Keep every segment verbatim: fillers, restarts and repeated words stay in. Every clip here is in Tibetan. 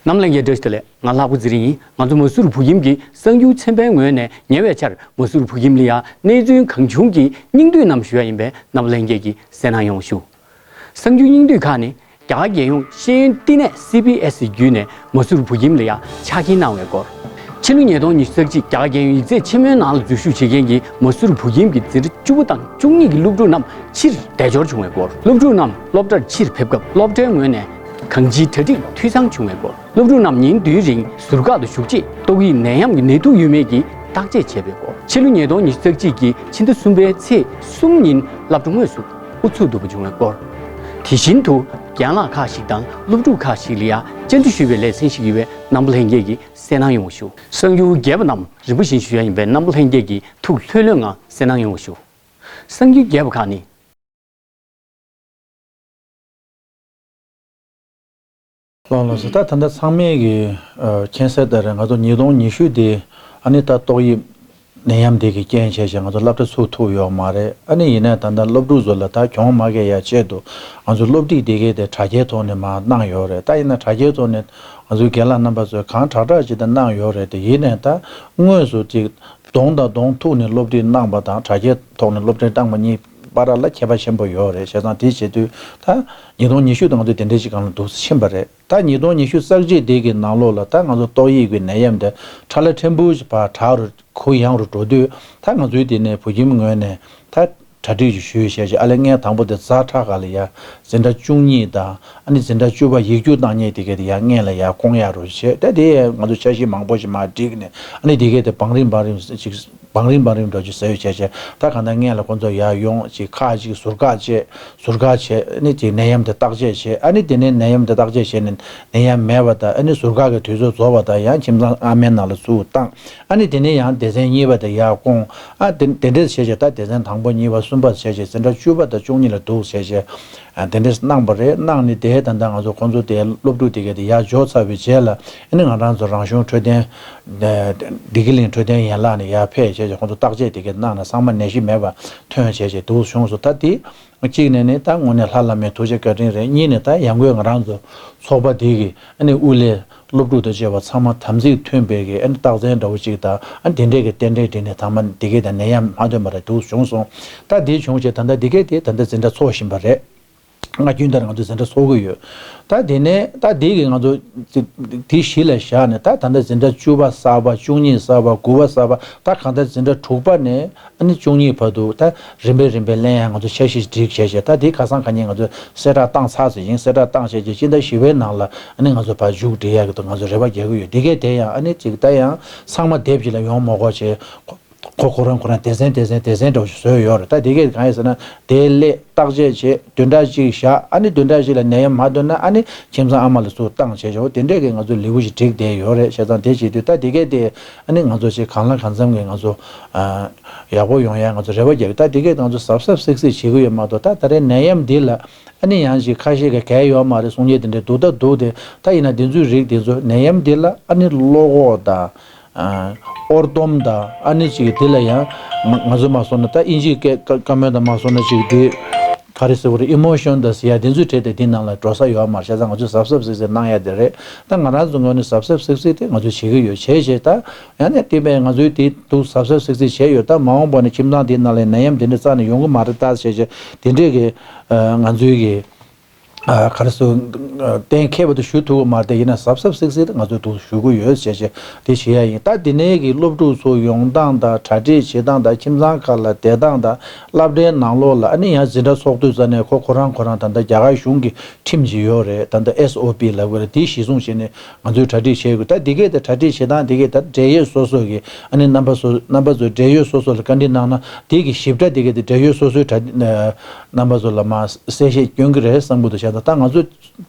རྣམ་པ་ལྷན་རྒྱས་བཀྲ་ཤིས་བདེ་ལེགས། ང་ལྷག་པ་ཚེ་རིང་ཡིན། ང་ཚོ་མ་སུར་བུ་ཡིམ་གྱི་གསར་འགྱུར་ཚན་པའི་ངོས་ནས་ཉེ་བའི་ཆར་མ་སུར་བུ་ཡིམ་ལ་ཡ་གནས་ཚུལ་གང་བྱུང་གི་སྙིང་བསྡུས་རྣམས་ཞུ་ཡ་ཡིན་པས། རྣམ་པ་ལྷན་རྒྱས་ཀྱིས་གསན་གནང་ཡོང་བ་ཞུ། གསར་འགྱུར་སྙིང་བསྡུས་ཁག་ནི། རྒྱ་གར་རྒྱལ་ཡོངས་ཤེས་ཡོན་བསྟི་གནས་སི་བི་ཨེས་བརྒྱུད་ནས་མ་སུར་བུ་ཡིམ་ལ་ཡ་ཕྱག་འཁྱེར་གནང་བའི་སྐོར། ཕྱི་ལོ་ཉིས་སྟོང་ཉི་ཤུ་རྩ་གཅིག་རྒྱ་གར་རྒྱལ་ཡོངས་ཡིག་ཚད་ཆེན་མོའི་ནང་ལ་འཛུལ་ཞུགས་བྱེད་མཁན་གྱི་མ་སུར་བུ་ཡིམ་གྱི་འཛིན་གྲྭ་བཅུ་པ་དང་བཅུ་གཉིས་ཀྱི་སློབ་ཕྲུག་རྣམས་ཕྱིར་བདེ་འབྱོར་བྱུང་བའི་སྐོར། སློབ་ཕྲུག་རྣམས་སློབ་གྲྭར་ཕྱིར་ཕེབས་སྐབས་སློབ་གྲྭའི་ངོས་ནས་གང་ཅིའི་གྲ་སྒྲིག་འཐུས་ཚང་བྱུང་བའི་སྐོར། སློབ་ཕྲུག་རྣམས་ཉིན་བདུན་རིང་ཟུར་བཀག་ཏུ་བཞུགས་རྗེས་ཏོག་དབྱིབས་ནད་ཡམས་ཀྱི་ནད་དུག་ཡོད་མེད་ཀྱི་བརྟག་དཔྱད་བྱས་པའི་སྐོར། ཕྱི་ལོ་ཉིས་སྟོང་ཉི་ཤུ་རྩ་གཅིག་གི་ཕྱི་ཟླ་གསུམ་པའི་ཚེས་གསུམ་ཉིན་སློབ་གྲྭ་དངོས་སུ་དབུ་ཚུགས་ཐུབ་པ་བྱུང་བའི་སྐོར། དེ་བཞིན་དུ་རྒན་ལགས་ཁག་ཞིག་དང་སློབ་ཕྲུག་ཁག་ཞིག་ལ་ཡང་བཅར་འདྲི་ཞུས་པའི་ལེ་ཚན་ཞིག་ཡོད་པས། རྣམ་པ་ལྷན་རྒྱས་ཀྱིས་གསན་གནང་ཡོང་བ་ཞུ། གསར་འགྱུར་རྒྱས་པ་རྣམས་རིམ་པ་བཞིན་ཞུ་ཡ་ཡིན་པས། རྣམ་པ་ལྷན་རྒྱས་ཀྱིས་ཐུགས་ལྷོད་ལྷོད་ངང་གསན་གནང་ཡོང་བ་ཞུ། གསར་འགྱུར་རྒྱས་པ་ཁག་ནི། ལགས་ལགས་སོ། ད་ད་ལྟ་ཚང་མས་ཀྱི་ཨ་མཁྱེན་གསལ་ལྟར་རེད། ང་ཚོ་ཉིས་སྟོང་ཉི་ཤུ་དེ་ཨ་ནི་ད་ཏོག་དབྱིབས་ནད་ཡམས་དེ་གི་རྐྱེན་བྱས་བྱས་ང་ཚོ་སློབ་གྲྭ་ཚུགས་ཐུབ་ཡོད་མ་རེད། ཨ་ནི་ཡིན་ནའི་ད་ལྟ་སློབ་ཕྲུག་ཚོ་ལ་ད་གྱོང་མ་རྒྱག་ཡ་ཆེད་དུ་ང་ཚོ་སློབ་ཁྲིད་དེ་གའི་དེ་དྲ་རྒྱའི་ཐོག་ནས་མར་གནང་ཡོད་རེད། ད་ཡིན་ན་དྲ་རྒྱའི་ཐོག་ནས་ང་ཚོའི་རྒན་ལགས་རྣམ་པ་ཚོས་གང་དྲག་དྲག་ཅིག་ད་གནང་ཡོད་རེད། དེ་ཡིན་ནའི་ད་དངོས་སུ་ཅིག་གདོང་དང་གདོང་ཐུག་ནས་སློབ་ཁྲིད་གནང་པ་དང་དྲ་རྒྱའི་ཐོག་ནས་སློབ་ཁྲིད་བཏང་པ་གཉིས་བར་ལ་ཁྱད་པར་ཆེན་པོ་ཡོད་རེད། བྱས་ཙང་དེ་བྱེད་དུས་ད་ཉིས་སྟོང་ཉི་ཤུ་དང་ང་ཚོ་དེ་འདྲའི་ཅིག་སྒང་ལ་འདུག་ཕྱིན་པ་རེད། ད་ཉིས་སྟོང་ཉི་ཤུ་རྩ་གཅིག་དེ་གི་ནང་ལོགས་ལ་ད་ང་ཚོ་ཏོག་དབྱིབས་ཀྱི་ནད་ཡམས་དེ་ཁྲ་ལ་ཕྲན་བུ་ཞིག་ཕར་དྲག་རུ་གུ་ཡངས་རུ་འགྲོ་དུས། ད་ང་ཚོའི་དེ་ནས་བུ་ཁྱིམ་ངོས་ནས་ད་གྲ་སྒྲིག་ཞིག་ཞུས་བྱས་བྱས། ཨ་ལས་ངས་དང་པོ་དེ་ཛ་དྲག་ག་ལ་ཡ་འཛིན་གྲྭ་བཅུ་གཉིས་དང་ཨ་ནི་འཛིན་གྲྭ་བཅུ་པ་ཡིག་རྒྱུགས་བཏང་མཁན་དེ་གས་དེ་ཡ་སྔོན་ལ་ཡ་བསྐོང་ཡག་རུ་བྱས། ད་དེ་ང་ཚོ་འཆར་གཞི་མང་པོ་ཞིག་མར་བསྒྲིགས་ནས་ཨ་ནི་དེ་གས་དེ་བང་རིམ་བང་རིམ་ཅིག་བང་རིམ་བང་རིམ་འགྲོ་རྒྱུ་ཟེར་ཡོད་བྱས་བྱས། ད་གང་ལྟར་སྔོན་ལ་ཁོང་ཚོ་ཡར་ཡོང་ཅིག་ཁག་ཅིག་ཟུར་བཀག་བྱས། ཟུར་བཀག་བྱས། ཨ་ནི་ཅིག་ནད་ཡམས་དེ་བརྟག་དཔྱད་བྱས། ཨ་ནི་དེ་ནས་ནད་ཡམས་དེ་བརྟག་དཔྱད་བྱས་ནས་ནད་ཡམས་མེད་པ་དང་། ཨ་ནི་ཟུར་བཀག་གི་དུས་ཚོད་རྫོགས་པ་དང་ཡང་ཁྱིམ་ཚང་ཨ་མའི་ནང་ལ་ཚུར་བཏང་། ཨ་ནི་དེ་ནས་ཡང་སྡེ་ཚན་གཉིས་པ་དེ་ཡར་བསྐོང་། ཨ་དེ་དེ་འདྲས་བྱས་བྱས། ད་སྡེ་ཚན་དང་པོ་གཉིས་པ་གསུམ་པ་བྱས་བྱས་འཛིན་གྲྭ་བཅུ་པ་དང་བཅུ་གཉིས་ལ་འདུག་བྱས་བྱས། ཨ་དེ་འདྲས་གནང་པ་རེད། གནང་ནས་དེ་ད་ལྟ་ང་ཚོ་ཁོང་ཚོ་དེ་སློབ་ཕྲུག་དེ་གས་དེ་ཡར་འབྱོར་ཚར་བའི་རྗེས་ལ་ཨ་ནི་ང་རང་ཚོ་རང་གཞུང་འཕྲོད་བསྟེན་བདེ་སྐྱིད་གླིང་འཕྲོད་བསྟེན་ཡན་ལག་ནས་ཡར་ཕེབས་བྱས་བྱས་ཁོང་ཚོ་བརྟག་དཔྱད་དེ་གས་གནང་ནས་ཚང་མ་ནད་གཞི་མེད་པ་ཐོན་བྱས་བྱས་འདུག་བྱུང་སོང་། ད་དེ་གཅིག་ནས་ནི་ད་དངོས་གནས་ལྷ་བླ་མའི་ཐུགས་རྗེ་བཀའ་དྲིན་རེད། གཉིས་ནས་ད་ཡང་སྒོས་ང་རང་ཚོ་ཚོགས་པ་འདི་གི་ཨ་ནི་དབུ་ལས་སློབ་ཕྲུག་དང་བཅས་པ་ཚང་མ་དམ་ཚིག་མཐུན་པའི་གི་ཨ་ནི་རྟགས་མཚན་འདྲ་བོ་གཅིག་དང་། ཨ་ནི་དེ་འདྲས་ཀྱི་རྟེན་འབྲེལ་བསྒྲིགས་ནས་ད་མ་འདི་གས་ད་ནད་ཡམས་མ་ཐོན་པ་རེད་འདུག་བྱུང་སོང་། ད་འདི་བྱུང་བྱས་ད་ལྟ་འདི་གས་དེ་ད་ལྟ་འཛིན་གྲྭ་ཚོགས་བཞིན་པ་རེད། སྔ་རྒྱུན་ལྟར་ང་ཚོ་འཛིན་གྲྭ་ཚོགས་ཀྱི་ཡོད། ད་དེ་ནས་ད་དེ་གི་ང་ཚོ་དེ་གཞི་ལ་བཞག་ནས་ད་ད་ལྟ་འཛིན་གྲྭ་བཅུ་པ་གསར་པ། བཅུ་གཉིས་གསར་པ། དགུ་པ་གསར་པ། ད་གང་ལྟར་འཛིན་གྲྭ་དྲུག་པ་ནས་ཨ་ནི་བཅུ་གཉིས་བར་དུ་ད་རིམ་པས་རིམ་པས་ལེན་ཡ་ང་ཚོ་འཆར་གཞི་སྒྲིག་བྱས་བྱས། ད་དེ་ཁ་སང་ཁ་ཉིན་ང་ཚོ་གསལ་བསྒྲགས་བཏང་ཚར་ཟིན་ཡིན། གསལ་བསྒྲགས་བཏང་བྱས་བྱས་སྤྱི་ཟླ་བཞི་པའི་ནང་ལ་ཨ་ནི་ང་ཚོ་ཕར་མཇུག་སྒྲིལ་ཡ་གི་འདུག་ང་ཚོ་རེ་བ་རྒྱག་གི་ཡོད། དེ་གས་དེ་ཡང་ཨ་ནི་ཅིག་ད་ཡང་ཚང་མ་སྡེབ་གཅིག་ལ་ཡོང་མ་དགོས་བྱས། ཁོ་ཁོ་རང་ཁོ་རང་སྡེ་ཚན་སྡེ་ཚན་སྡེ་ཚན་འདྲ་བོ་ཞིག་བཟོས་ཡོད་རེད། ད་དེ་གས་གང་ཡིན་ཟེར་ན་དེ་སླད་བརྟག་དཔྱད་བྱས། བདུན་ཕྲག་གཅིག་བཞག་ཨ་ནི་བདུན་ཕྲག་གཅིག་ལ་ནད་ཡམས་མ་ཐོན་ན་ཨ་ནི་ཁྱིམ་ཚང་ཨ་མ་ལ་ཚུར་བཏང་བྱས་བྱས། འོ་དེ་འདྲས་ཀྱི་ང་ཚོ་ལེའུ་ཞིག་བསྒྲིགས་བསྡད་ཡོད་རེད། བྱས་ཙང་དེ་བྱེད་དུས་ད་དེ་གས་དེ་ཨ་ནི་ང་ཚོ་ཅིག་གང་ལ་གང་འཚམ་གྱི་ང་ཚོ་ཨ་ཡག་པོ་ཡོང་ཡ་ང་ཚོ་རེ་བ་རྒྱག་གི། ད་དེ་གས་ང་ཚོ་གཟབ་གཟབ་སིག་སིག་བྱེད་ཀྱི་ཡོད་མ་གཏོགས། ད་ད་རེས་ནད་ཡམས་འདི་ལ་ཨ་ནི་ཡང་ཅིག་ཁ་ཤས་ཀྱིས་གལ་ཡོད་མ་རེད་གསུང་མཁན་དེ་འདྲས་འདུག་ད་འདུག་སྟེ། ད་ཡིན་ན་དེ་ཚོའི་རིགས་དེ་ཚོ་ནད་ཡམས་འདི་ལ་ཨ་ནི་བློ་ཁོག་དང་། ཨ་ཨོར་སྡོམ་དང་། ཨ་ནི་ཅིག་དེ་ལ་ཡང་ང་ང་ཚོ་མ་སོང་ན་ད་ཨིན་ཇིའི་སྐད་བཀའ་བཀའ་མོལ་དང་མ་སོང་ན་ཅིག་དེ་ག་རེ་ཟེར་བ་རེད། ཨི་མོ་ཤོན་དང་ཟེར་ཡ་དེ་ཚོའི་གྲས་དེ་དེ་ནང་ལ་འགྲོ་ས་ཡོད་མ་རེད། བྱས་ཙང་ང་ཚོས་གཟབ་གཟབ་སིག་སིག་གནང་ཡ་དེ་རེད། ད་ང་རང་ཚོ་ངོས་ནས་གཟབ་གཟབ་སིག་སིག་དེ་ང་ཚོས་བྱེད་ཀྱི་ཡོད། བྱས་བྱས་ད་ཡང་ནས་བསྟན་པས་ང་ཚོའི་དེ་འདུག་གཟབ་གཟབ་སིག་སིག་བྱས་ཡོད། ད་མ་འོངས་པ་ནས་ཁྱིམ་ཚང་དེའི་ནང་ལ་ནད་ཡམས་དེ་འདྲ་རྩ་ནས་ཡོང་གི་མ་རེད་ད་བྱས་བྱས་དེ་འདྲས་ཀྱི་ང་ཚོའི་གི་ག་རེ་ཟེར། གཏན་འཁེལ་བ་དེ་ཞུ་ཐུབ་ཀྱི་མ་རེད་དེ། ཡིན་ན་གཟབ་གཟབ་སིག་སིག་ང་ཚོས་འདུག་ཞུ་གི་ཡོད་ཟེར་བྱས་དེ་བྱེད་ཡ་ཡིན། ད་དེ་ནས་ཀྱི་སློབ་ཕྲུག་ཚོ་ཡོང་སྟངས་དང་གྲ་སྒྲིག་བྱེད་སྟངས་དང་ཁྱིམ་ཚང་ཁག་ལ་བསྡད་སྟངས་དང་སློབ་གྲྭའི་ནང་ལོགས་ལ་ཨ་ནི་ཡང་འཛིན་གྲྭ་ཚོགས་དུས་ཙ་ནས་ཁོ་ཁོ་རང་ཁོ་རང་ད་ལྟ་རྒྱ་གར་གཞུང་གི་ཁྲིམས་ཅིག་ཡོད་རེད། ད་ལྟ་ཨེས་ཨོ་པི་ལབ་དགོས་རེད། དེ་གཞི་བཟུང་བྱས་ནས་ང་ཚོས་གྲ་སྒྲིག་བྱེད་དགོས། ད་དེ་གས་ད་གྲ་སྒྲིག་བྱེད་སྟངས་དེ་གས་ད་འབྲེལ་ཡོད་སོ་སོ་གི་ཨ་ནི་རྣམ་པ་ཚོ་རྣམ་པ་ཚོ་འབྲེལ་ཡོད་སོ་སོ་ལ་བཀའ་འདྲི་གནང་ན་དེ་གི་ཞིབ་ཕྲ་དེ་གས་ད་འབྲེལ་ཡོད་སོ་སོའི་གྲ་རྣམ་པ་ཚོ་ལ་མར་གསལ་བཤད་སྐྱོན་གྱི་རེད་བསམ་གྱི་འདུག་བྱས་ཙང་ད་ང་ཚོ་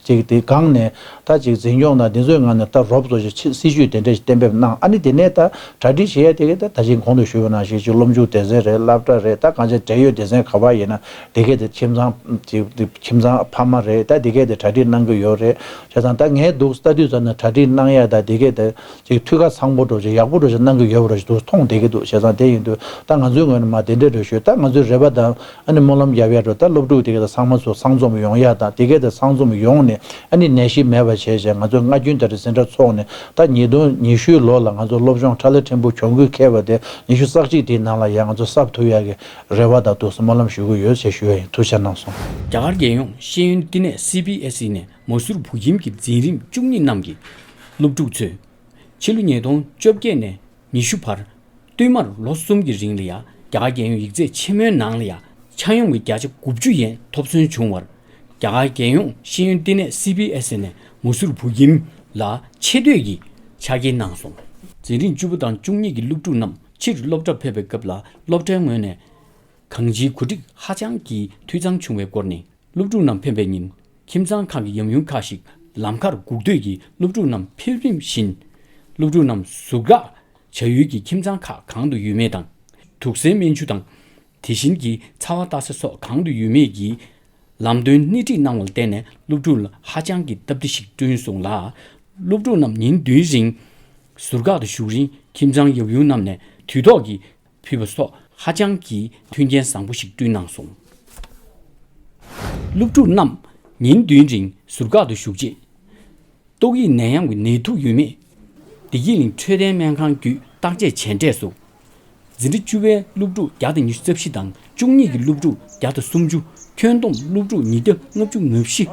ཅིག་དེ་སྒང་ནས་ད་ཅིག་འཛིན་སྐྱོང་དང་དེ་ཚོའི་ངང་ནས་ད་རོབ་ཙམ་ཞིག་སྲིད་ཇུས་དེ་འདྲ་ཞིག་གཏན་འབེབས་གནང་། ཨ་ནི་དེ་ནས་ད་གྲ་སྒྲིག་བྱེད་ཡ་དེ་གས་ད་ད་ཅིག་གོང་དུ་ཞུས་པ་ནང་བཞིན་ཅིག་སློབ་འཇུག་སྡེ་ཚན་རེད། སློབ་གྲྭ་རེད། ད་གང་ཅི་འབྲེལ་ཡོད་སྡེ་ཚན་ག་པར་ཡིན་ན་དེ་གས་དེ་ཁྱིམ་ཚང་ཅིག་དེ་ཁྱིམ་ཚང་ཕ་མ་རེད། ད་དེ་གས་དེ་གྲ་སྒྲིག་གནང་གི་ཡོད་རེད། བྱས་ཙང་ད་ངས་འདུག་ལྟ་དུས་ཙམ་ན་གྲ་སྒྲིག་གནང་ཡ་ད་དེ་གས་དེ་ཅིག་འཐུས་ཁ་ཚང་པོ་འདྲ་ཅིག་ཡག་པོ་འདྲ་ཅིག་གནང་གི་ཡོད་པ་འདྲ་ཅིག་འདུག་མཐོང་བསྡད་ཀྱི་འདུག་བྱས་ཙང་དེ་ཡིན་དུས་ད་ང་ཚོའི་ངོས་ནས་མར་དེ་འདྲ་འདྲ་ཞུས། ད་ང་ཚོའི་རེ་བ་དང་ཨ་ནི་སྨོན་ལམ་རྒྱབ་ཡ་འདྲ། ད་སློབ་ཕྲུག་དེ་གས་ད་ཚང་མ་ཚོ་ཚང་འཛོམས་ཡོང་ཡ་དང་དེ་ དེ་གས་དེ་ཚང་འཛོམས་ཡོང་ནས་ཨ་ནི་ནད་གཞི་མེད་པ་བྱས་བྱས་ང་ཚོས་སྔ་རྒྱུན་ལྟར་འཛིན་གྲྭ་འཚོགས་ནས་ད་ཉིས་སྟོང་ཉི་ཤུའི་ལོ་ལ་ང་ཚོ་སློབ་སྦྱོང་ཁྲ་ལ་ཕྲན་བུ་གྱོང་གུན་འཁེལ་བ་དེ་ཉི་ཤུ་རྩ་གཅིག་དེའི་ནང་ལ་ཡང་ང་ཚོ་གསབ་ཐུབ་ཡག་གི་རེ་བ་དང་ཐུགས་སྨོན་ལམ་ཞུ་གི་ཡོད་ཅེས་ཞུ་ཡ་ཡིན། ཐུགས་རྗེ་གནང་སོང་། རྒྱ་གར་རྒྱལ་ཡོངས་ཤེས་ཡོན་བསྟི་གནས་སི་བི་ཨེས་ཨི་ནས་མ་སུར་བུ་ཁྱིམ་གྱི་འཛིན་རིམ་བཅུ་གཉིས་རྣམས་ཀྱི་སློབ་ཕྲུག་ཚོས་ཕྱི་ལོ་ཉིས་སྟོང་བཅོ་བརྒྱད་ནས་ཉི་ཤུ་བར་བསྟུད་མར་ལོ་གསུམ་གྱི་རིང་ལ་ཡང་རྒྱ་གར་རྒྱལ་ཡོངས་ཡིག་ཚད་ཆེན་མོའི་ནང་ལ་ཡང་ཆ་སྙོམས་ཀྱི་བརྒྱ་ཆ་དགུ་བཅུ་ཡན་ཐོབ་ཚུན་བྱུང་བར། རྒྱ་གར་རྒྱལ་ཡོངས་ཤེས་ཡོན་བསྟི་གནས་སི་བི་ཨེས་ཨི་ནས་མ་སུར་བུ་ཁྱིམ་ལ་ཆེ་བསྟོད་ཀྱི་ཕྱག་འཁྱེར་གནང་སོང་། འཛིན་རིམ་བཅུ་པ་དང་བཅུ་གཉིས་ཀྱི་སློབ་ཕྲུག་རྣམས་ཕྱིར་སློབ་གྲྭར་ཕེབས་པའི་སྐབས་ལ་སློབ་གྲྭའི་ངོས་ནས་གང་ཅིའི་གོ་སྒྲིག་ཧ་ཅང་གི་འཐུས་ཚང་བྱུང་བའི་སྐོར་ནས། སློབ་ཕྲུག་རྣམས་ཕེབས་པའི་ཉིན་ཁྱིམ་ཚང་ཁག་གི་ཡམ་ཡུམ་ཁག་ཞིག་ལམ་ཁར་སྒུག་སྡོད་ཀྱིས་སློབ་ཕྲུག་རྣམས་ཕེབས་རིམ་བཞིན། སློབ་ཕྲུག་རྣམས་ཟུར་བཀག་བྱ་ཡུལ་གྱི་ཁྱིམ་ཚང་ཁག་གང་དུ་ཡོད་མེད་དང་། དུག་སེལ་སྨན་ཆུ་དང་། དེ་བཞིན་གྱི་ཚ་བ་ལྟ་ས་སོགས་གང་དུ་ཡོད་མེད་ཀྱི་ལམ་སྟོན་སྣེ་ཁྲིད་གནང་བ་ལ་བརྟེན་ནས་སློབ་ཕྲུག་ལ་ཧ་ཅང་གི་སྟབས་བདེ་ཞིག་བསྐྲུན་སོང་ལ། སློབ་ཕྲུག་རྣམས་ཉིན་བདུན་རིང་ཟུར་བཀག་ཏུ་བཞུགས་རིང་ཁྱིམ་ཚང་ཡབ་ཡུམ་རྣམས་ནས་དུས་ཐོག་གི་ཕུལ་བ་སོགས་ཧ་ཅང་གི་མཐུན་རྐྱེན་བཟང་པོ་ཞིག་བསྐྲུན་གནང་སོང་། སློབ་ཕྲུག་རྣམས་ཉིན་བདུན་རིང་ཟུར་བཀག་ཏུ་བཞུགས་རྗེས། ཏོག་དབྱིབས་ནད་ཡམས་ཀྱི་ནད་དུག་ཡོད་མེད། བདེ་སྐྱིད་གླིང་འཕྲོད་བསྟེན་སྨན་ཁང་བརྒྱུད་བརྟག་དཔྱད་བྱས་འབྲས་སུ། འཛིན་གྲྭ་བཅུ་པའི་སློབ་ཕྲུག་བརྒྱ་དང་ཉི་ཤུ་རྩ་བཞི་དང་བཅུ་གཉིས་ཀྱི་སློབ་ཕྲུག་བརྒྱ་དང་སུམ་ཅུ། ཁྱོན་བསྡོམས་སློབ་ཕྲུག་ཉིས་བརྒྱ་ལྔ་བཅུ་ང་བཞི་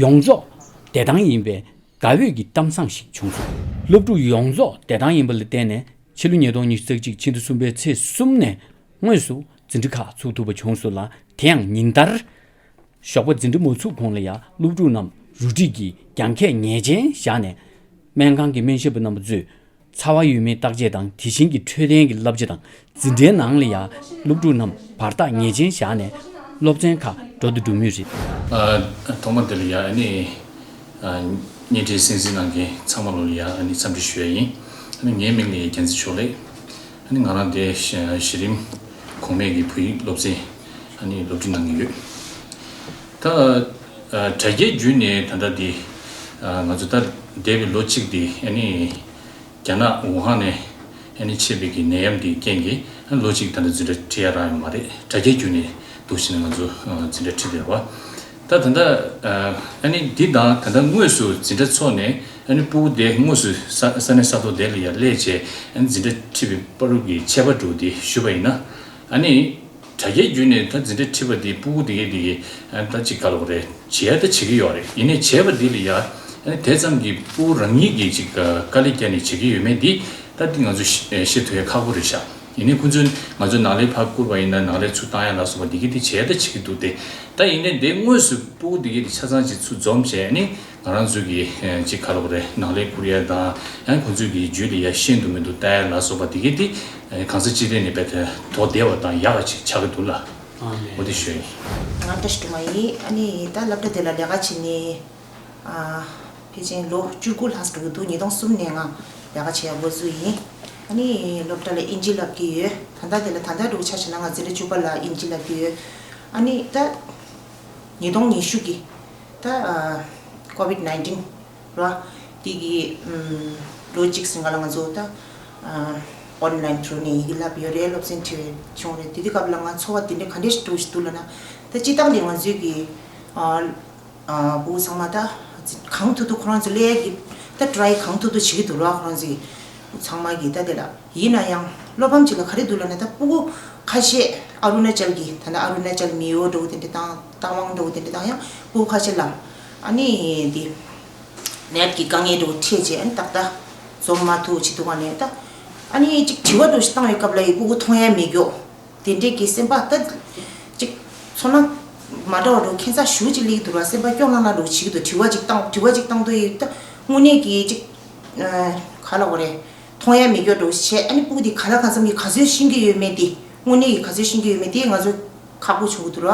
ཡོངས་རྫོགས་བདེ་ཐང་ཡིན་པའི་དགའ་འོས་ཀྱི་གཏམ་བཟང་ཞིག་བྱུང་སོང་། སློབ་ཕྲུག་ཡོངས་རྫོགས་བདེ་ཐང་ཡིན་པ་ལ་བརྟེན་ནས་ཕྱི་ལོ་ཉིས་སྟོང་ཉི་ཤུ་རྩ་གཅིག་ཕྱི་ཟླ་གསུམ་པའི་ཚེས་གསུམ་ནས་དངོས་སུ་འཛིན་གྲྭ་ཁག་ཚུགས་ཐུབ་པ་བྱུང་སོང་ལ། དེ་ཡང་ཉིན་ལྟར་ཞོགས་པ་འཛིན་གྲྭ་མ་ཚུགས་གོང་ལ་ཡང་སློབ་ཕྲུག་རྣམས་རུ་སྒྲིག་གི་རྒྱང་ཁྱད་ངེས་ཅན་བཞག་ནས་སྨན་ཁང་གི་སྨན་ཞབས་པ་རྣམ་པ་ཚོས་ཚ་བ་ཡོད་མེད་བརྟག་དཔྱད་དང་དེ་བཞིན་གྱི་འཕྲོད་བསྟེན་གྱི་བསླབ་བྱ་དང་། འཛིན་གྲྭའི་ནང་ལ་ཡང་སློབ་ཕྲུག་རྣམས་བར་ཐག་ངེས་ཅན་བཞག་ནས་སློབ་ཚན་ཁག་འགྲོ་དུ་འགྲོ་མུས་རེད། ཨ། ཐོག་མ་དེ་ལ་ཡང་ཨ་ནི། ཨ། བརྙན་འཕྲིན་གསན་གཟིགས་གནང་མཁན་ཚང་མ་ལོ་ལ་ཡང་ཨ་ནི་འཚམས་འདྲི་ཞུ་ཡ་ཡིན། ཨ་ནི་ངའི་མིང་ལ་ཡང་རྒྱལ་མཚན་ཆོས་ལེགས། ཨ་ནི་ང་རང་དེ་གཞི་རིམ་གོང་མའི་གི་བོད་ཡིག་སློབ་ཚན་ཨ་ནི་སློབ་ཁྲིད་གནང་གི་ཡོད། ད། ཨ། དྲ་རྒྱའི་བརྒྱུད་ནས་ད་ལྟ་འདི། ཨ། ང་ཚོ་ད་འདས་པའི་ལོ་གཅིག་འདི་ཨ་ནི། རྒྱ་ནག་ཝུ་ཧན་ནས་ཨ་ནི་མཆེད་པའི་གི་ནད་ཡམས་འདིའི་རྐྱེན་གྱིས་ཨ་ལོ་གཅིག་ད་ལྟ་འཛིན་གྲྭ་ཁྲིད་ཡ་རག་ཡོད་མ་རེད། དྲ་རྒྱའི་བརྒྱུད་ནས་འདུག་བྱས་ནས་ང་ཚོ་འཛིན་གྲྭ་ཁྲིད་བསྡད་པ། ད་ད་ལྟ་ཨ་ནི་འདི་དང་ད་ལྟ་དངོས་སུ་འཛིན་གྲྭ་ཚོགས་ནས་ཨ་ནི་སྤུ་གུ་དེ་དངོས་སུ་ས་ས་གནས་ས་ཐོག་དེ་ལ་ཡར་སླེབས་བྱས་ཨ་ནི་འཛིན་གྲྭ་ཁྲིད་པའི་བར་དུ་གི་ཁྱད་པར་འདྲ་བོ་དེ་ཞུས་པ་ཡིན་ན། ཨ་ནི། དྲ་རྒྱའི་བརྒྱུད་ནས་ད་འཛིན་གྲྭ་ཁྲིད་པ་འདི་སྤུ་གུ་དེ་གས་དེ་གས་ཨ་ད་ཅིག་ག་ལབ་དགོས་རེད། བྱེད་ཡ་ད་བྱེད་ཀྱི་ཡོད་རེད། ཡིན་ནའི་བྱས་པ་འདི་ལ་ཡ་ཨ་ནི་དེ་ཙམ་གྱི་སྤུ་གུ་རང་ཉིད་ཀྱིས་ཅིག་དཀའ་ལས་བརྒྱབ་ནས་བྱེད་ཀྱི་ཡོད་མེད་འདི་ད་འདི་ང་ཚོ་ཤེས་ཤེས་ཐུབ་ཡ་ཁག་པོ་རེད་ཤག་ཡིན་ནའི་ཁོང་ཚོས་ང་ཚོ་ནང་ལས་ཕར་བསྐུར་བ་ཡིན་ན་ནང་ལས་ཚུར་བཏང་ཡ་ལ་སོགས་པ་འདི་གས་དེ་བྱེད་ཡ་ད་བྱེད་ཀྱི་འདུག་སྟེ། ད་ཡིན་ནའི་འདི་དངོས་སུ་སྤུ་གུ་འདི་གས་དེ་ཆ་ཚང་ཅིག་ཚུར་འཛོམས་བྱས་ནས། ང་རང་ཚོ་གི་ཅིག་ག་ལབ་དགོས་རེད། ནང་ལས་བསྐུར་ཡ་དང་ཡང་ཁོང་ཚོའི་གི་རྒྱུད་ལ་ཡ་ཤེས་འདུག་མི་འདུག་ལྟ་ཡ་ལ་སོགས་པ་དེ་གས་དེ་གང་ས་ཅི་ཐད་ནས་དཔེ་དོན་དོ་བདེ་བ་དང་ཡག་པ་ཅིག་ཆགས་ཀྱི་འདུག་ལ། ཨ་ནི། འོ་དེ་ཞུ་ཡ་ཡིན། ང་བཀྲ་ཤིས་སྒྲོལ་མ་ཡིན། ཨ་ནི་ད་སློབ་གྲྭ་དེ་ལ་ལས་ཀ་བྱེད་ནས་ཨ་ཕལ་ཆེར་ལོ་བཅུ་དགུ་ལྷག་འགྲོ་གི་འདུག་ཉིས་སྟོང་གསུམ་ནས་ང་ལས་ཀ་བྱེད་ཡ་འགོ་བཙུགས་ཡིན། ཨ་ནི་སློབ་གྲྭ་ལ་དབྱིན་ཇི་བསླབ་ཀྱི་ཡོད། ད་ལྟ་དེ་ལ་ད་ལྟ་འདྲ་བོ་ཆ་བཞག་ན་ང་འཛིན་གྲྭ་བཅུ་པ་ལ་དབྱིན་ཇི་བསླབ་ཀྱི་ཡོད། ཨ་ནི་ད། ཉིས་སྟོང་ཉི་ཤུ་གི་ད་ཨ་ཀོ་ཝིཌ་ནའིན་ཊིན་ར་དེ་གི་ཨམ་ལོ་གཅིག་ཟིན་ག་ལ་ང་ཚོ་ད་ཨ་ཨོན་ལའིན་ཐུ་རུ་ནས་ཡི་གེ་བསླབ་ཡོད་རེད། སློབ་ཚན་ཁྲིད་བྱུང་རེད། དེ་དུས་སྐབས་ལ་ང་ཚོར་བ་དེ་འདྲ་ག་འདྲས་འགྲོ་བཞིན་འདུག་ལབ་ན། ད་སྤྱིར་བཏང་ནས་ང་ཚོའི་གི་ཨ་ཨ་སྤུ་གུ་ཚང་མ་ད་གང་ཐུབ་ཐུབ་ཁོ་རང་ཚོ་ལས་ཀྱི་ད་ཊི་རའི་གང་ཐུབ་ཐུབ་བྱེད་ཀྱི་འདུག་ར། ཁོ་རང་ཚོའི་ཚང་མ་གི་ད་དེ་ལ། ཡིན་ན་ཡང་བློ་ཕམ་ཅིག་ལ་ག་རེ་འདུག་ལབ་ན། ད་སྤུ་གུ་ཁ་ཤས་ཨ་རུ་ན་ཅལ་གྱི་ད་ནི་ཨ་རུ་ན་ཅལ་མི་ཡོ་འདྲ་བོ་དེ་འདྲ་དང་རྟ་དབང་འདྲ་བོ་དེ་འདྲ་དང་ཡང་སྤུ་གུ་ཁ་ཤས་ལ་ཨ་ནི་འདི་ནེཊ་གི་དཀའ་ངལ་འདྲ་བོ་འཕྲད་རྗེས་ཨ་ནི་ཏག་ཏག་འཛོམས་མ་ཐུབ་བྱེད་འདུག་ག་ནས་ད་ཨ་ནི་ཅིག་དྲི་བ་འདྲ་བོ་ཞིག་བཏང་བའི་སྐབས་ལ་ཡི་སྤུ་གུ་མཐོང་ཡ་མེད་མཁན་དེ་འདྲས་ཀྱི་སེམས་པ་ད་ཅིག་ཚོར་སྣང་མ་འདྲ་བ་འདྲ་བོ་ཁྱད་མཚར་ཞེ་པོ་ཅིག་སླེབས་ཀྱི་འདུག་ར། སེམས་པ་སྐྱོ་ལྷང་ལྷང་འདྲ་བོ་བྱེད་ཀྱི་འདུག་དྲི་བ་ཅིག་བཏང་དྲི་བ་ཅིག་བཏང་དུས་ཡི་ད་དངོས་གནས་ཀྱི་ཅིག་ག་ལབ་དགོས་རེད། མཐོང་ཡ་མེད་མཁན་འདྲ་བོ་བྱས། ཨ་ནི་སྤུ་གུ་དེ་ག་ལ་གང་འཚམ་གྱིས་ག་ཚོད་ཤེས་ཀྱི་ཡོད་མེད་དེ། དངོས་གནས་ཀྱི་ག་ཚོད་ཤེས་ཀྱི་ཡོད་མེད་དེ་ང་ཚོ་ཁག་པོ་བྱུང་གི་འདུག་ར།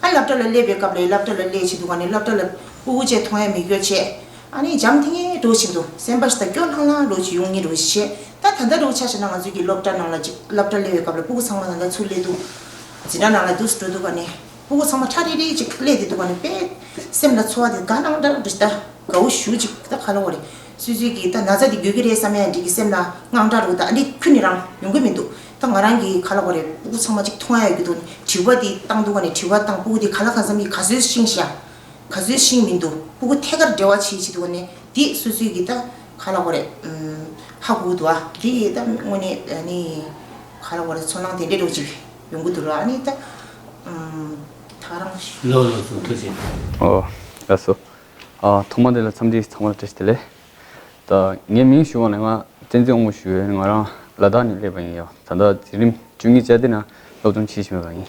ཨ་སློབ་གྲྭ་ལ་སླེབས་པའི་སྐབས་ལ་སློབ་གྲྭ་ལ་སླེབས་བྱེད་དུས་ག་ནས་སློབ་གྲྭ་ལ་སྤུ་གུ་བཅས་མཐོང་ཡ་མེད་མཁན་བྱས། ཨ་ནི་འཇམ་ཐིང་ངེ་འདྲ་བོ་བྱེད་འདུག་སེམས་པ་ཞིག་ད་སྐྱོ་ལྷང་ལྷང་འདྲ་བོ་ཅིག་ཡོང་ངེས་འདྲ་བོ་ཞིག་བྱས། ད་ད་ལྟ་འདྲ་བོ་ཆ་བཞག་ན་ང་ཚོའི་གི་སློབ་གྲྭ་ནང་ལ་ཅིག་སློབ་གྲྭ་སླེབས་པའི་སྐབས་ལ་སྤུ་གུ་ཚང་མ་ད་ལྟ་ཚུར་སླེབས་འདུག་འཛིན་གྲྭ་ནང་ལ་འདུག་སེ་འགྲོ་འདུག་ག་ནས། སྤུ་གུ་ཚང་མ་ཁྲ་རེ་རེ་ཅིག་སླེབས་བསྡད་འདུག་ག་ནས་དཔེ་སེམས་ལ་ཚོར་བ་དེ་དགའ་སྣང་འདྲ་འདྲ་ཞིག་ད་དགའ་བོ་ཞེ་པོ་ཅིག་ད་ག་ལབ་དགོས་རེད། སོ་སོའི་གི་ད་ན་ཚ་དེ་འགོས་ཀྱི་རེད་བསམ་ཡ་འདྲ་གི་སེམས་ལ་དངངས་སྐྲག་འདྲ་བོ་ད་འདི་ཁྱོན་ནས་རང་ཡོང་གི་མི་འདུག་ད་ང་རང་གི་ག་ལབ་དགོས་རེད། སྤུ་གུ་ཚང་མ་ཅིག་མཐོང་ཡ་ཡོད་ཀྱི་འདུག་དྲི་བ་དེ་བཏང་འདུག་ག་ནས་དྲི་བ་བཏང་། སྤུ་གུ་དེ་ག་ལ་གང་འཚམ་གྱིས་ག་ཚོད་ཤེས་ཤག་ག་ཚོད་ཤེས་མི་འདུག་ཕྲུ་གུ་ཐད་ཀར་འབྲེལ་བ་བྱེད་ཆེད་དུ་ནས་འདི་སོ་སོའི་གི་ད་ག་ལ་བ་རེད། ཧ་གོ་འདུག་ཨ་འདི་ཡི་ད་དངོས་གནས་ནི་ག་ལ་བ་རེད། ཚོར་སྣང་དེ་འདྲས་འདྲ་ཅིག་ཡོང་གི་འདུག་ར། ཨ་ནི་ད་ད་རང་ལོ་ལོ་སུ་ཐུགས་རྗེ། ཨོ་ལགས་སོ། ཨ་ཐོག་མ་དེ་ལ་འཚམས་འདྲི་ཚང་མ་ལ་བཀྲ་ཤིས་བདེ་ལེགས། ད་ངས་མིང་ཞུ་བ་ནས་ང་བསྟན་འཛིན་དབང་མོ་ཞུ་ཡོད། ང་རང་ལ་དྭགས་ནས་སླེབས་པ་ཡིན་ཡ། ད་ལྟ་འཛིན་རིམ་བཅུ་གཉིས་བཅར་འདྲི་ནང་སློབ་སྦྱོང་བྱེད་བཞིན་པ་ཡིན།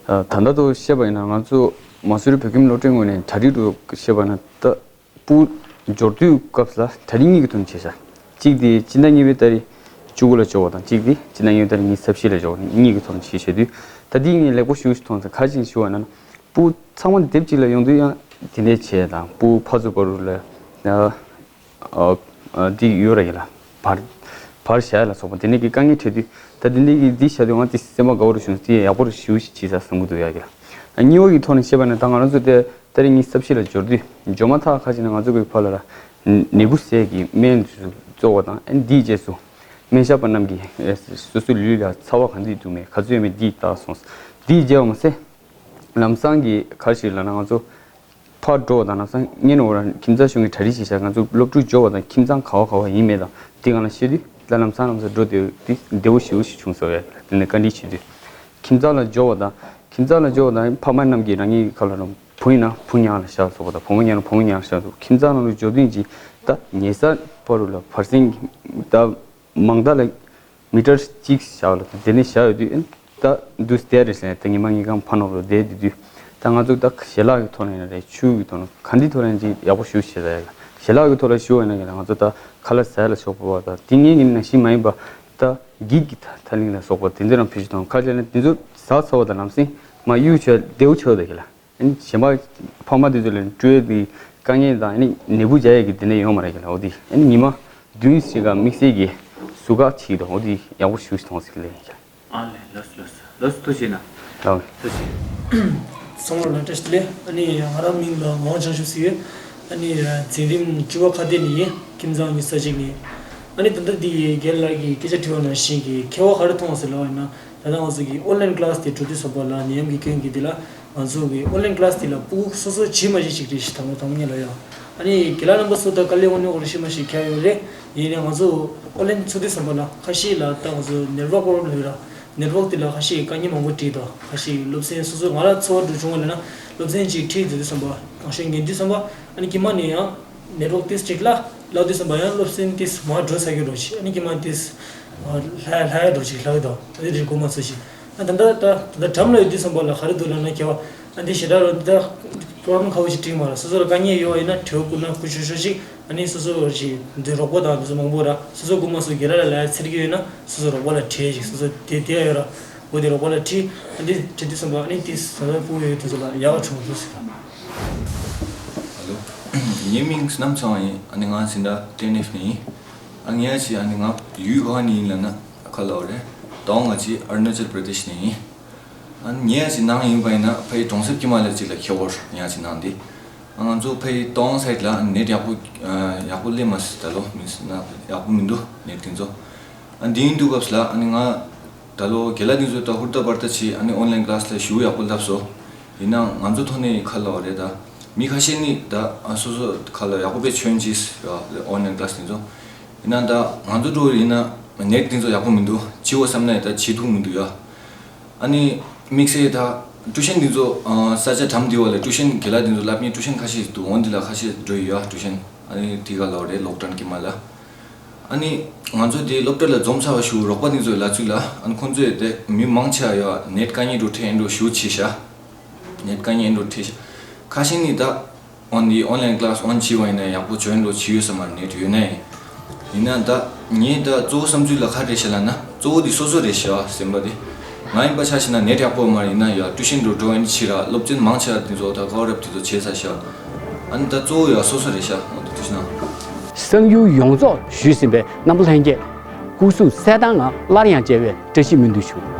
ད་ལྟ་དུ་བཤད་པ་ཡིན་ན་ང་ཚོ་མ་སུ་རི་བོད་ཁྱིམ་སློབ་གྲྭའི་ངོས་ནས་གྲ་སྒྲིག་རུ་བཤད་པ་ན་ད་ཕྲུ་གུ་འབྱོར་དུས་སྐབས་ལ་གྲ་སྒྲིག་གཉིས་ཀྱི་ཐོག་ནས་བྱས་ཤག་གཅིག་དེ་སྤྱི་ཟླ་གཉིས་པའི་ཏ་རིག་བཅུ་དགུ་ལ་འབྱོར་བ་དང་གཅིག་དེ་སྤྱི་ཟླ་གཉིས་པའི་ཏ་རིག་ཉི་ཤུ་རྩ་བཞི་ལ་འབྱོར་བ་གཉིས་ཀྱི་ཐོག་ནས་བྱས་བྱས་དུས་ད་འདི་ངས་ལེགས་པོ་ཞེ་པོ་ཞིག་མཐོང་སོང་། ག་རེ་བྱས་ནས་ཞུ་བ་ན་ཕྲུ་གུ་ཚང་མ་སྡེབ་གཅིག་ལ་ཡོང་དུས་ཡང་དེ་འདྲས་བྱས་དང་ཕྲུ་གུ་ཕར་ཚུར་བར་དུ་ལ། ཨ་ཨ་འདི་ཡོད་ར་ཡིན་ལ། བར་བར་བཞག་ཡ་ལ་སོགས་པ་དེ་ནས་ཀྱི་དཀའ་ངལ་འཕྲད་དུས་ད་དེ་འདྲས་ཀྱི་འདི་བྱ་དུས་ང་དེ་སེམས་པ་དགའ་བོ་རུ་བྱུང་། དེ་ཡག་པོ་རུ་ཞེ་པོ་ཞིག་བྱས་ས་བསམ་གྱི་འདུག་ཡ་གི་ལ། ཨ་གཉིས་པ་གི་ཐོག་ནས་བཤད་པ་ན་ད་ང་རང་ཚོ་དེ་ཏ་རིག་ཉི་ཤུ་རྩ་བཞི་ལ་འབྱོར་དུས་འབྱོར་མ་ཐག་ཁ་ཅིག་ན་ང་ཚོ་གི་ཕར་ལ་ར་ནད་འབུ་བསལ་གྱི་སྨན་བཙོ་བ་དང་ཨ་འདིའི་རྗེས་སུ་སྨན་ཞབས་པ་རྣམས་ཀྱིས་ཨེ་སོ་སོའི་ལུས་ལ་ཚ་བ་གང་འདྲ་འདུག་མེད་ག་ཚོད་ཡོད་མེད་འདི་ལྟ་སོང་། འདིའི་རྗེས་པ་མ་ཟད་ལམ་སང་གི་ག་རེ་ཞིག་ལབ་ན་ང་ཚོ་ཕར་འགྲོ་བ་དང་ལམ་སང་སྔོན་འོ་ར་ཁྱིམ་ཚང་གཞུང་གི་གྲ་སྒྲིག་བྱེད་བྱ་ང་ཚོ་སློབ་ཕྲུག་འབྱོར་བ་དང་ཁྱིམ་ཚང་ག་བ་ག་བ་ཡིན་མེད་དང་དེ་གང་ལ་ཤེས་དུས་ད་ལམ་སང་ལམ་སང་འགྲོ་བདེ་བདེ་བོ་ཞེ་པོ་ཞིག་བྱུང་སོང་བས་དེ་ནས་བཀའ་འདྲི་བྱེད་དུས་ཁྱིམ་ཚང་ལ་འབྱོར་བ་དང་ཁྱིམ་ཚང་ལ་འབྱོར་བ་དང་ཕ་མ་རྣམས་ཀྱིས་རང་ཉིད་ཁ་ལ་རང་བུ་ཡིན་ན་བུ་ཉག་ལ་བཞག་སོགས་པ་དང་བུ་མོ་ཉག་ན་བུ་མོ་ཉག་ལ་བཞག་སོགས་ཁྱིམ་ཚང་ནང་ལ་འབྱོར་དུས་ཀྱི་ད་ཉེ་ས་བར་དུ་ལ་བར་སེང་ད། མང་མཐའ་ལ་མི་ཊར་གཅིག་བཞག་ལ་དེ་ནས་བཞག་ཡོད་དུས་ད་འདུག་སེ་བསྡད་རེད་ཟེར་ནས་ད་ཉི་མ་ངེད་ཀྱང་ཕ་ནོར་ལ་བསྡད་དེ་དུས་ད་ང་ཚོ་ད་ཞལ་ལག་གི་ཐོག་ནས་རེད་ཆུ་གི་ཐོག་ནས་ག་འདི་ཐོག་ནས་ཅིག་ཡག་པོ་ཞུ་ཤེས་ད་ཡ་ལ་ཞལ་ལག་གི་ཐོག་ལ་ཞུ་བ་ཡིན་ན་ང་ཚོ་ད་ཁ་ལག་ཟ་ཡ་ལ་ཆོག་པ་བ་ད་དེ་ངེད་ཀྱི་ནང་བཞིན་མ་ཡིན་པ་ད་འགྱིག་གི་ཐ་ཐ་ལིང་ལ་སོགས་པ་དེ་ཚོ་རང་ཕུལ་ཞུ་དང་ཁ་ལ་ནས་དེ་ཚོ་ཟ་ཚར་བ་ད་ལམ་སེང་མ་གཡུག་བྱས་བདེ་བོ་ཆགས་ད་ཡ་ལ། གཞན་པ་ཕ་མ་དེ་ཚོ་ལ་སྤྲོད་དེ་དཀའ་ངལ་དང་ནི་ནད་འབུ་བྱ་ཡས་ཀྱི་དེ་འདྲ་ཡོང་མ་རེད་ཀྱི་ལ། འོ་དེ་ནི་ཉི་མ་བདུན་ཞིག་ག་དམིགས་བསལ་གྱི་ཟུར་བཀག་བྱེད་ཀྱི་འདུག་འོ་དེ་ཡག་པོ་ཞུ་ཞིག་མཐོང་ཟེར་གྱི་ལས་ཡིན་ཀྱང་། ཨ་ལས་ལགས་སོ་ལགས་སོ་ལགས་སོ་ཐུགས་རྗེ་གནང་། ལགས། ཐུགས་རྗེ། ཚང་མ་ལ་བཀྲ་ཤིས་བདེ་ལེགས། ཨ་ནི་ང་རང་མིང་ལ་ངག་དབང་བྱང་ཆུབ་ཟེར་ཡོད། ཨ་ནི་འཛིན་རིམ་བཅུ་པ་ཁ་གཏད་ནས་ཡིན། ཁྱིམ་ཚང་ཉི་ཤུ་རྩ་གཅིག་ནས། ཨ་ནི་ད་ལྟ་འདི་ཡི་རྒན་ལགས་ཀྱིས་སྐད་ཆ་དྲིས་པ་ནང་བཞིན་གྱི་ཁྱད་པར་ག་རེ་མཐོང་ཟེར་ལབ་པ་ཡིན་ན། ད་ལྟ་ང་ཚོ་གི་ཨོན་ལན་ཀླ་སི་དེ་འགྲོ་དུས་ཙམ་པ་ལ་ནད་ཡམས་ཀྱི་སྐྱོན་གྱིས་དེ་ལ་ང་ཚོ་གི་ཨོན་ལན་ཀླ་སི་དེ་ལ་ཕྲུ་གུ་སོ་སོ་བྱེད་མ་བྱེད་ཅིག་རེད་ཤི་དང་པོ་དང་པོ་ཉིད་ལ་ཡང་། ཨ་ནི་རྒན་ལགས་རྣམ་པ་ཚོ་ད་དཀའ་ལས་དངོས་གནས་ཁོ་རང་ཤི་མ་ཤི་ཁྱད་ཡོད་རེད། ཡིན་ནའི་ང་ཚོ་ཨོན་ལན་ཚུགས་དུས་ཙམ་པ་ལ་ཁ་ཤས་ལ་ད་ང་ཚོ་ནེཊ་ཝརཀ་པོ་རོབ་ལེམ་ཡོད་ར། ནེཊ་ཝརཀ་དེ་ལ་ཁ་ཤས་དཀའ་ངལ་མང་པོ་འཕྲད་དང་ཁ་ཤས་སློབ་ཚན་སོ་སོ་ང་རང་ཚོ་བ་འགྲོ་བྱུང་བ་ལ་ན་སློབ་ཚན་གཅིག་ཁྲིད་དུས་ཙམ་པ་གང་ཤེས་ཉན་དུས་ཙམ་པ་ཨ་ནི་ཀྱི་མ་ནས་ཡང་། ནེཊ་ཝརཀ་ཏིས་ཅིག་ལ་ལབ་དུས་ཙམ་པ་ཡང་སློབ་ཚན་ཏིས་མར་འགྲོ་ཚར་གྱི་འགྲོ་ཅིག་ཨ་ནི་ཀྱི་མ་ཏིས་ལྷ་ལྷ་ཡ་འགྲོ་ཅིག་ལྷག་གི་འདུག་ཨ་ནི་དེ་གོ་མ་ཚོད་ཅིག་ཨ་ད་ལྟ་ད་ད་ལྟ་འགྲམ་ལ་ཡོད་དུས་ཙམ་པ་ལ་ག་རེ་འདུག་ལབ་ན་ཁྱེད་པ་ཨ་འདི་ཞེ་དྲག་རོ་འདི་ད་པོ་རོབ་ལེམ་ཁ་བོ་ཞིག་འཕྲད་མ་ར། སོ་སོ་ལ་དཀའ་ངལ་ཡོད་པ་ཡིན་ན་དྲི་བ་བསྐུར་ན་བསྐུར་ཆོག་ཆོག་ཅིག་ཨ་ནི་སོ་སོ་ཞིག་འདི་རོགས་པ་དང་འདི་ཚོ་མང་པོ་ར་སོ་སོ་གོ་མ་ཚོད་སྒེར་ལ་ལ་ཡ་ཚེར་གྱི་ཡོད་ན་སོ་སོ་རོགས་པ་ལ་དྲིས་ཅིག་སོ་སོ་དེ་དེ་ཡ་ཡོད་ར་འོ་དེ་རོགས་པ་ལ་དྲིས་ཨ་འདི་དྲི་དུས་ཙམ་པ་ཨ་ནི་ཏིས་ས་ས་པོ་ཡོད་དུས་ཚོ་ལ་ཡག་པ་བྱུང་འདུག་ཟེར་ར། ཧ་ལོ། ངའི་མིང་བསོད་ནམས་ཚེ་དབང་ཡིན། ཨ་ནི་ང་འཛིན་གྲྭ་ཊེན་ཨེཕ་ནས་ཡིན། ཨ་ངའི་ཨ་ཅེ་ཨ་ནི་ང་ཡུལ་ག་ནས་ཡིན་ལབ་ན་ཁ་ལ་བ་རེད། ད་ང་ཅི་ཨ་རུ་ན་ཅལ་པྲ་དེཤ་ནས་ཡིན། ཨ་ནི་ངའི་ཨ་ཅེ་ནང་ཡིན་པ་ཡིན་ན་ཕ་ཡི་གྲོང་གསེབ་ཀྱི་མ་ལ་ཅིག་ལ་ཁྱེད་བོར་ངའི་ཨ་ཅེ་ནང་འདི། ཨ་ང་ཚོ་ཕ་ཡི་ཏོང་སའིད་ལ་ནེཊ་ཡག་པོ་ཡག་པོ་སླེབས་མ་སོང་ད་ལོ་མི་སྲིད་ན་ཡག་པོ་མི་འདུག་ནེཊ་དེ་ཚོ། ཨ་འདི་ཡིན་དུས་སྐབས་ལ་ཨ་ནི་ང་ད་ལོ་རྒན་ལགས་དེ་ཚོ་ད་ཧུར་ཐག་བར་ཐག་བྱས་ཨ་ནི་ཨོན་ལན་ཀླ་སི་ལ་ཞུ་ཡག་པོ་ལབ་སོང་། ཡིན་ནའང་ང་ཚོ་ཐོག་ནས་ཁ་ལ་བ་རེད་ད། མི་ཁ་ཤས་ནི་ད་ཨ་སོ་སོ་ཁ་ལ་ཡག་པོ་དཔེ་བྱོན་ཅིས་ཨོན་ལན་ཀླ་སི་དེ་ཚོ། ཡིན་ན་ད་ང་ཚོ་འགྲོ་ཡིན་ན་ནེཊ་དེ་ཚོ་ཡག་པོ་མི་འདུག་བྱེད་འོ་བསམ་ན་ད་བྱེད་ཐུབ་མི་འདུག་ཡ། ཨ་ནི་དམིགས་བསལ་ད་ཊུ་ཤན་དེ་ཚོ་ས་ཆ་གྲམ་དེ་བ་ལ་ཊུ་ཤན་རྒན་ལགས་དེ་ཚོ་བསླབ་མཁན་ཊུ་ཤན་ཁ་ཤས་འདུག་འོན་དེ་ལ་ཁ་ཤས་འགྲོ་ཡི་ཡ་ཊུ་ཤན་ཨ་ནི་དེ་ག་ལ་བ་རེད་ལོག་ཊན་གྱི་མ་ལ། ཨ་ནི་ང་ཚོ་དེ་སློབ་གྲྭ་ལ་འཛོམས་ཚར་བ་ཞུ་རོགས་པ་དེ་ཚོའི་ལ་ཚུགས་ལ་ཨ་ནི་ཁོང་ཚོས་དེ་མི་མང་ཆེ་བ་ཡོད་ནེཊ་དཀའ་ངལ་འགྲོ་ཁྲལ་འགྲོ་ཞུ་ཆེ་ཤ། ནེཊ་དཀའ་ངལ་འགྲོ་ཁྲལ་ཤ། ཁ་ཤས་ནི་ད་ཨོན་དེ་ཨོན་ལན་ཀླ་སི་ཨོན་བྱས་པ་ཡིན་ན་ཡག་པོ་བྱོན་འགྲོ་བྱས་ཡོད་ས་མ་རེད་ནེཊ་ཡོད་ན་ཡིན། ཡིན་ན་ད་ངས་ད་གཙོ་བོ་བསམ་ཚུལ་ལ་ག་རེ་བཤད་ལ་ན་གཙོ་བོ་དེ་སོ་སོ་རེད་ཤ་སེམས་པ་དེ། ང་ཡིན་པ་ཆ་བཞག་ན་ནེཊ་ཡག་པོ་མ་རེད་ཡིན་ན་ཡ་ཊུ་ཤན་འགྲོ་འགྲོ་ཡིན་ཕྱིར་ར་སློབ་ཚན་མང་ཆེ་བ་དེ་ཚོ་ད་ཀ་བར་ཨབ་དེ་ཚོ་བྱས་ས་ཤ། ཨ་ནི་ད་གཙོ་བོ་ཡ་སོ་སོ་རེད་ཤ་འོ་དེ་དུས་ན། གསར་འགྱུར་ཡོངས་རྫོགས་ཞུས་ཟིན་པའི་རྣམ་པ་ལྷན་རྒྱས། སྐུ་གཟུགས་གསལ་ཐང་ངང་སླར་ཡང་མཇལ་བའི་བཀྲ་ཤིས་སྨོན་འདུན་ཞུ།